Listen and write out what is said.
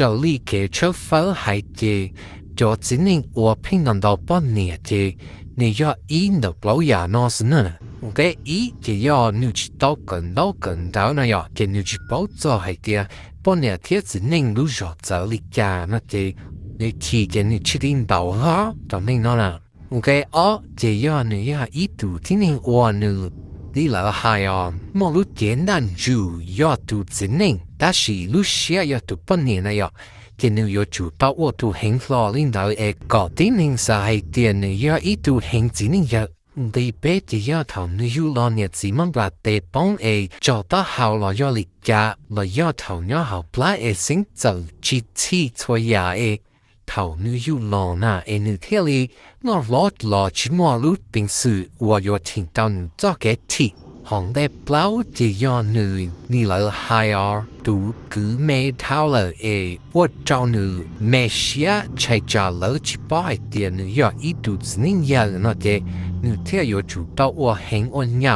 Raws li kev tshawb fawb hais ces cov txiv neej uas pheej ntaus ntaus poj niam ces nws yog ib ntawm plaub yam no xwb na. Nqe ib ces yog nws tsis tau kawm ntaub kawm ntawv no yom, ces nws tsis paub txog hais tias poj niam thiab txiv neej lub zog txawv li cas no ces nws chim ces nws thiaj li ntaus hlo cov neeg no na. Nqe ob ces yog nws yog ib tug tib neeg uas nws, li lawv hais os, muaj lub cev ntaj ntsug yog tus txiv neej tab sis lub siab yog tus poj niam na yom, ces nws yuav tsum tau ua tus heev hlo li ntawd es kom tib neeg xav hais tias nws yog ib tug heev txiv neej yawg. Nqe peb ces yog thaum nws yug los niam txiv muab nplas tes poob es tsaug taub hau los yog li cas los yog thaum nyob hauv plab es xeeb txawm tsis txhij txhua yam es thaum nws yug los na es nws thiaj li loj hlob los tsis muaj lub peev xwm uas yuav cheem tau nws txoj kev chim. Hos nqe plaub ces yog nws li lawv hais os, tus kwv me dhau lawm es ua rau nws me siab ntshai tsam lawv tsis paub hais tias nws yog ib tug txiv neej yawg no ces nws thiaj yuav tsum tau ua heev ua nyaum.